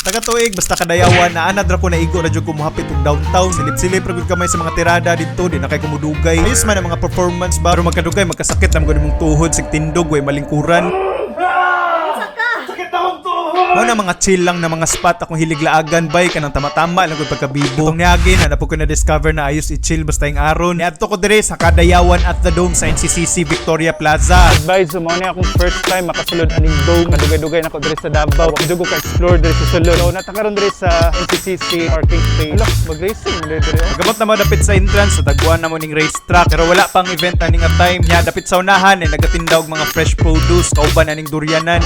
Taga tuig basta Kadayawan na anad ra ko, naigo ra jud ko mohapit og downtown. Silip-silip ra gud kamay sa mga tirada didto, di na kay kumudugay. Ayos man ang mga performance ba, pero magkadugay magkasakit na gud imong tuhod sig tindog, way malingkuran. Mao na mga chill lang na mga spot akong hilig laagan bay, kanang tama-tama lang gud pagkabibo. Katong niagi na napo ko na discover na ayos i-chill basta yung aron. Niadto ko dire sa Kadayawan at the Dome sa NCCC Victoria Plaza. Advice, so mao ni akong first time makasulod aning dome. Kadugay-dugay na ko diri sa Davao. Wa jud ko ka-explore diri sa sulod. So naa ta karon diri sa NCCC parking space. Hala, mag-racing mo diri oh. Pagabot na mo dapit sa entrance, natagpuan na mo ning race track. Pero wala pang event ani nga time. Nya dapit sa unahan ay nagatinda og mga fresh produce kauban aning duryanan.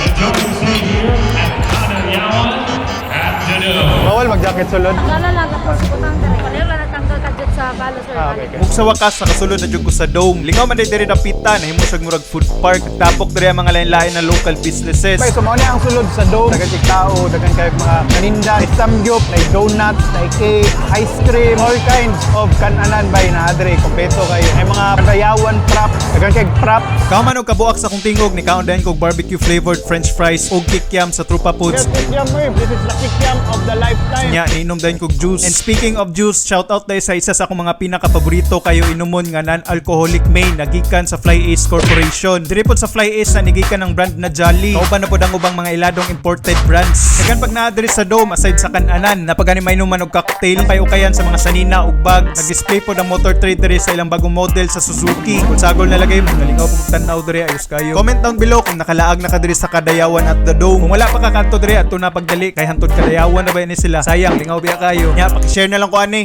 Kadayawan at the Dome. Bawal mag-jacket sulod. Wala lang ako sa butang dere. Pareho lang natanggal kadjot sa balo, sir. Ah, okay. Ug sa wakas nakasulod na jud ko sa dome. Lingaw man diri dapita, nahimo siya murag food park. Tapok diri ang mga lain-lain na local businesses. Okay, so mao ni ang sulod sa dome. Daghan kay tao, daghan kay mga kaninda, may samgyup, may donuts, may cake, ice cream, all kinds of kananan bay na diri, kompleto kayo. May mga Kadayawan props, daghan kay props. Kahuman og kabuak sa akong tingog, ni kaon dayon kog barbecue flavored french fries ug kikiam sa Trupa Foods. Yes, kikiam eh. This is the kikiam of the lifetime. Nya niinom dayon kog juice. And speaking of juice, shout out dahil sa isa sa akong mga pinaka-paborito kayo inumon nga non-alcoholic main nagikan sa Fly Ace Corporation. Diri pod sa Fly Ace na nigikan ang brand na Jolly. Kauban na pod ang ubang mga iladong imported brands. Daghan pag naa diri sa dome aside sa kananan, napagani mainuman og cocktail, pay-ukayan sa mga sanina ug bags. Nag-display pod ang motor trade diri sa ilang bagong model sa Suzuki. Kung sagol na lagay mo, nalingaw po tan-aw diri, ayos kayo. Comment down below kung nakalaag na ka diri sa Kadayawan at the Dome. Kung wala pa ka kadto diri, adto na pagdali kay hantod Kadayawan na ba ni sila. Sayang, lingaw biya kayo. Nya, paki-share na lang ko ani.